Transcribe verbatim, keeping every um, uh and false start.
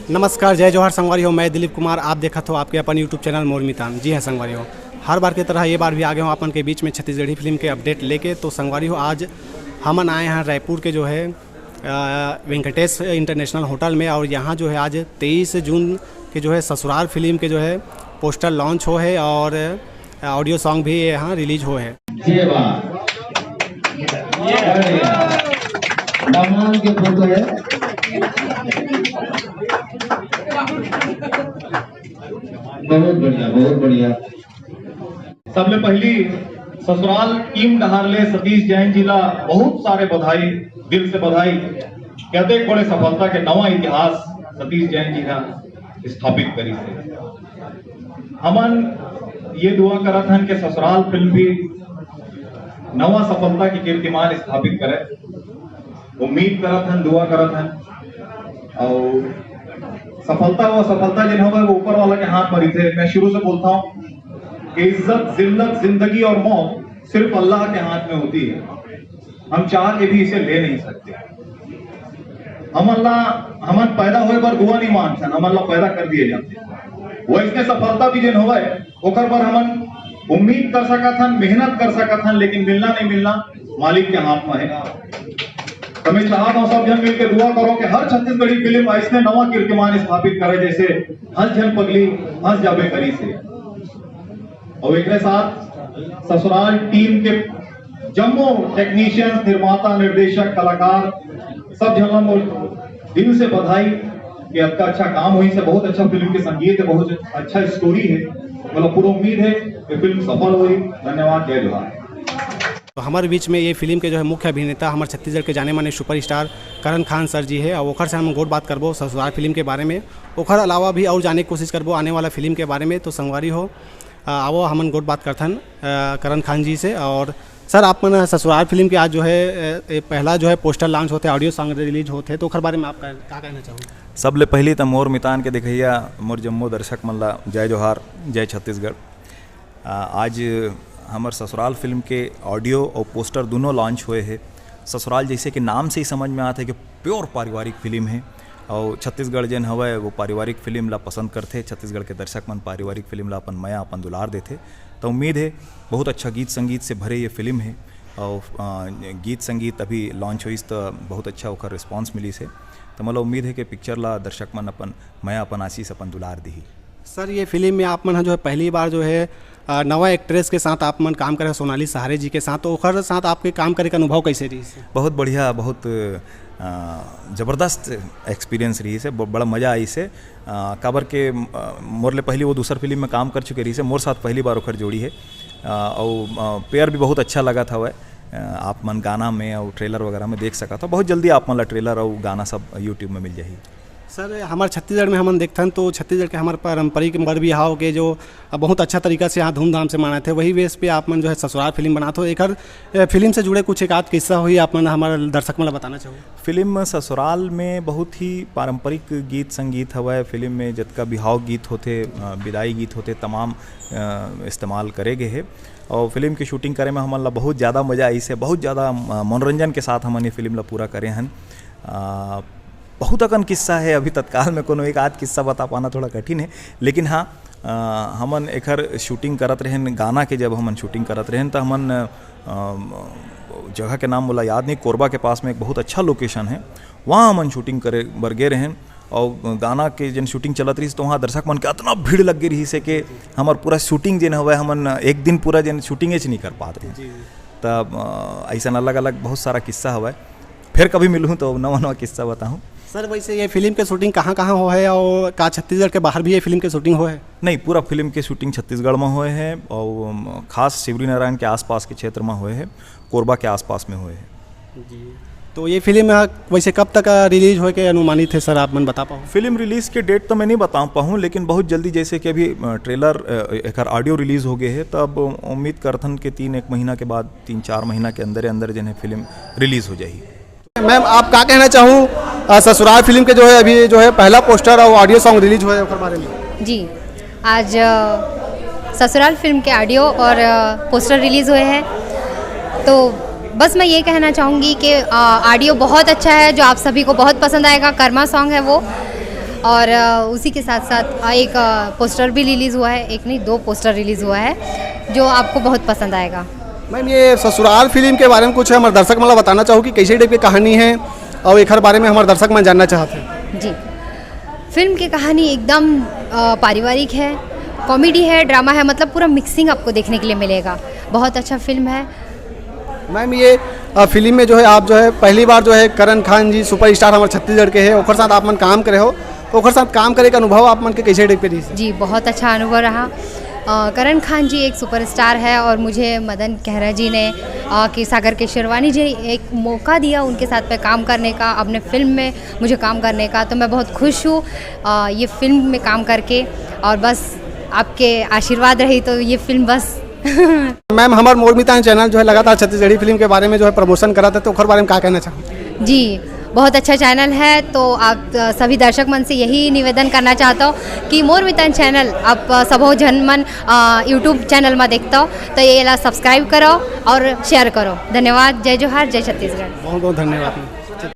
नमस्कार, जय जोहार संगवारी हो, मैं दिलीप कुमार, आप देखत हो आपके अपन YouTube चैनल मोर मितान। जी हाँ संगवारी हो, हर बार के तरह ये बार भी आ गए हो अपन के बीच में छत्तीसगढ़ी फिल्म के अपडेट लेके। तो संगवारी हो, आज हमन आए हैं रायपुर के जो है, अ, वेंकटेश इंटरनेशनल होटल में, और यहाँ जो है आज तेईस जून के जो है ससुराल फिल्म के जो है पोस्टर लॉन्च हो है और ऑडियो सॉन्ग भी यहाँ रिलीज हो है। जी वाह, बढ़िया। दामाद के फोटो है। बहुत बढ़िया, बहुत बढ़िया। सबले पहली ससुराल टीम डहार ले सतीश जैन जी ला बहुत सारे बधाई, दिल से बधाई। कहते एक बड़े सफलता के नवा इतिहास सतीश जैन जी हा स्थापित करिस हे। हमन ये दुआ करत हन कि ससुराल फिल्म भी नवा सफलता के कीर्तिमान स्थापित करे। उम्मीद करत हन, दुआ करत हन, और सफलता व असफलता जिन होवे वो ऊपर वाला के हाथ में रहिथे। मैं शुरू से बोलता हूँ कि इज्जत, जिल्लत, जिंदगी और मौत सिर्फ अल्लाह के हाथ में होती है। हम चाह के भी इसे ले नहीं सकते। हमन ला, हमन पैदा होए बर दुआ नहीं मांगथन, हमन ला पैदा कर दिए जाथे। वैसने सफलता भी जिन होवे, ओकर बर हमन उम्मीद कर सकत हन, मेहनत कर सकत हन, लेकिन मिलना नहीं मिलना मालिक के हाथ में है। तो मैं चाहत हूँ सब जन मिलके दुआ करो कि हर छत्तीसगढ़ी फिल्म ऐसने नवा कीर्तिमान स्थापित करे, जैसे हंस झन पगली हंस जाबे करिस हे। और एकरे साथ ससुराल टीम के जम्मो टेक्नीशियंस, निर्माता, निर्देशक, कलाकार, सब झन ला मोर दिल से बधाई कि अतका अच्छा काम होइस हे। बहुत अच्छा फिल्म के संगीत है, बहुत अच्छा स्टोरी है। मतलब पूरा उम्मीद है कि फिल्म सफल होई। धन्यवाद, जय जोहार। तो हमारे बीच में ये फिल्म के जो है मुख्य अभिनेता हमारे छत्तीसगढ़ के जाने माने सुपरस्टार करण खान सर जी है, और ओखर से हम गोठ बात करबो ससुराल फिल्म के बारे में। ओखर अलावा भी और जाने की कोशिश करबो आने वाला फिल्म के बारे में। तो संगवारी हो, अ, आवो हमन गोठ बात करथन, अ, करण खान जी से। और सर, आप मन ससुराल फिल्म के आज जो है, अ, ए, पहला जो है पोस्टर लॉन्च होथे, ऑडियो सॉन्ग रिलीज होथे, तो ओखर बारे में आप का, का कहना चाहोगे? सबले पहली त मोर मितान के देखइया मोर जम्मो दर्शक मन ला जय जोहार, जय छत्तीसगढ़। आ, आज हमर ससुराल फिल्म के ऑडियो और पोस्टर दोनों लॉन्च होए हे। ससुराल जैसे कि नाम से ही समझ में आथे कि प्योर पारिवारिक फिल्म हे, और छत्तीसगढ़ जेन हवय वो पारिवारिक फिल्म ला पसंद करथे, छत्तीसगढ़ के दर्शक मन पारिवारिक फिल्म ला अपन मया, अपन दुलार देथे। तो उम्मीद हे बहुत अच्छा गीत संगीत से भरे ये फिल्म हे, और, आ, गीत संगीत अभी लॉन्च होइस तो बहुत अच्छा ओकर रिस्पॉन्स मिलिस हे। तो मोला उम्मीद हे कि पिक्चर ला दर्शक मन अपन मया, अपन आशीष, अपन दुलार दिही। सर, ये फिल्म में आप मन ह जो है पहली बार जो है, अ, नवा एक्ट्रेस के साथ आप मन काम करे, सोनाली सहारे जी के साथ, तो ओकर साथ आपके काम करे के अनुभव कैसे रहिस? बहुत बढ़िया, बहुत, अ, जबरदस्त एक्सपीरियंस रहिस हे, ब-, बड़ा मजा आइस हे। अ, काबर के, अ, मोर ले पहली वो दूसर फिल्म में काम कर चुके रहिस हे, मोर साथ पहली बार ओकर जोड़ी हे। अ, अउ, अ, पेयर भी बहुत अच्छा लगत हवय। अ, आप मन गाना में अउ ट्रेलर वगैरह में देख सकत हो। बहुत जल्दी आप मन ला ट्रेलर अउ गाना सब YouTube में मिल जाही। सर, हमारे छत्तीसगढ़ में हमन देखथन तो छत्तीसगढ़ के हमारे पारंपरिक बर बिहाव के जो बहुत अच्छा तरीका से यहाँ धूमधाम से मनाथे, वही वेश पे आप मन जो है ससुराल फिल्म बनात हो। एकर, ए, फिल्म से जुड़े कुछ एक आध किस्सा होही आप मन हमारे दर्शक मन ला बताना चाहो? फिल्म ससुराल में बहुत ही पारंपरिक गीत संगीत हवय। फिल्म में जतका बिहाव गीत होथे, अ, बिदाई गीत होथे, तमाम, अ, इस्तेमाल करे गे हे। और फिल्म की शूटिंग करे में हमन ला बहुत ज़्यादा मज़ा आइस हे, बहुत ज़्यादा, अ, मनोरंजन के साथ हमन ये फिल्म ला पूरा करे हन। अ, बहुत अकन किस्सा हे, अभी तत्काल में कोनो एक आध किस्सा बता पाना थोड़ा कठिन हे, लेकिन हाँ, अ, हमन एखर शूटिंग करत रहेन, गाना के जब हमन शूटिंग करत रहेन, त हमन, अ, जगह के नाम मोला याद नहीं, कोरबा के पास में एक बहुत अच्छा लोकेशन हे, वहाँ हमन शूटिंग करे बर गे रहेन। और गाना के जेन शूटिंग चलत रहिस, तो वहाँ दर्शक मन के अतना भीड़ लग गे रहिस हे कि हमर पूरा शूटिंग जेन हवय, हमन एक दिन पूरा जेन शूटिंगेच नहीं कर पात रहेन। जी, जी। त, अ, अइसन अलग-अलग बहुत सारा किस्सा हवय। फिर कभी मिलहूँ तो नवा-नवा किस्सा बताहूँ। सर, वैसे ये फिल्म के शूटिंग कहाँ-कहाँ होए हे और का छत्तीसगढ़ के बाहर भी ये फिल्म के शूटिंग होए हे? नहीं, पूरा फिल्म के शूटिंग छत्तीसगढ़ में होए हे और, अम, खास शिवरीनारायण के आसपास के क्षेत्र में होए हे, कोरबा के आसपास में होए हे। जी। तो ये फिल्म, अ, वैसे कब तक, अ, रिलीज होए के अनुमानित हे सर, आप मन बता पाओ? फिल्म रिलीज के डेट तो मैं नहीं बता पाऊँ, लेकिन बहुत जल्दी, जैसे कि अभी, अ, ट्रेलर, अ, एकर ऑडियो रिलीज हो गए हे, तब उम्मीद करथन कि तीन एक महीना के बाद, तीन चार महीना के अंदरे अंदर जेन हे फिल्म रिलीज हो जाही। मैम, आप का कहना चाहू, अ, ससुराल फिल्म के जो है अभी जो है पहला पोस्टर और ऑडियो सॉन्ग रिलीज हुआ है, ओकर बारे में? जी, आज, अ, ससुराल फिल्म के ऑडियो और, अ, पोस्टर रिलीज हुए हैं, तो बस मैं ये कहना चाहूँगी कि, अ, ऑडियो बहुत अच्छा है, जो आप सभी को बहुत पसंद आएगा। कर्मा सॉन्ग है वो, और अ, उसी के साथ साथ अ, एक पोस्टर भी रिलीज़ हुआ है, एक नहीं, दो पोस्टर रिलीज़ हुआ है, जो आपको बहुत पसंद आएगा। मैम, ये ससुराल फिल्म के बारे में कुछ हमर दर्शक मन ला बताना चाहो कि कैसे टाइप के कहानी है और एकर बारे में हमर दर्शक मन जानना चाहत हैं? जी, फिल्म की कहानी एकदम अ, पारिवारिक है, कॉमेडी है, ड्रामा है, मतलब पूरा मिक्सिंग आपको देखने के लिए मिलेगा। बहुत अच्छा फिल्म है। मैम, ये अ, फिल्म में जो है, आप जो है पहली बार जो है करण खान जी, सुपरस्टार हमर छत्तीसगढ़ के हैं, ओकर साथ आप मन काम करे हो, तो ओकर साथ काम करे का अनुभव आप मन के कैसे टाइप के रही? जी, बहुत अच्छा अनुभव रहा। अ, करण खान जी एक सुपरस्टार है और मुझे मदन खेहरा जी ने, अ, कि सागर केशरवानी जी ने एक मौका दिया उनके साथ पे काम करने का, अपने फिल्म में मुझे काम करने का, तो मैं बहुत खुश हूँ अ, ये फिल्म में काम करके। और बस आपके आशीर्वाद रही तो ये फिल्म बस। मैम, हमर मोर मितान चैनल जो है लगातार छत्तीसगढ़ी फिल्म के बारे में जो है प्रमोशन करत है, तो ओकर बारे में का कहना चाहो? जी, बहुत अच्छा चैनल है, तो आप अ, सभी दर्शक मन से यही निवेदन करना चाहता हूँ कि मोर मितान चैनल आप अ, सबो झन मन यूट्यूब चैनल में देखता हो, तो ये ला सब्सक्राइब करो और शेयर करो। धन्यवाद। जय जोहार, जय छत्तीसगढ़। बहुत बहुत धन्यवाद मैम।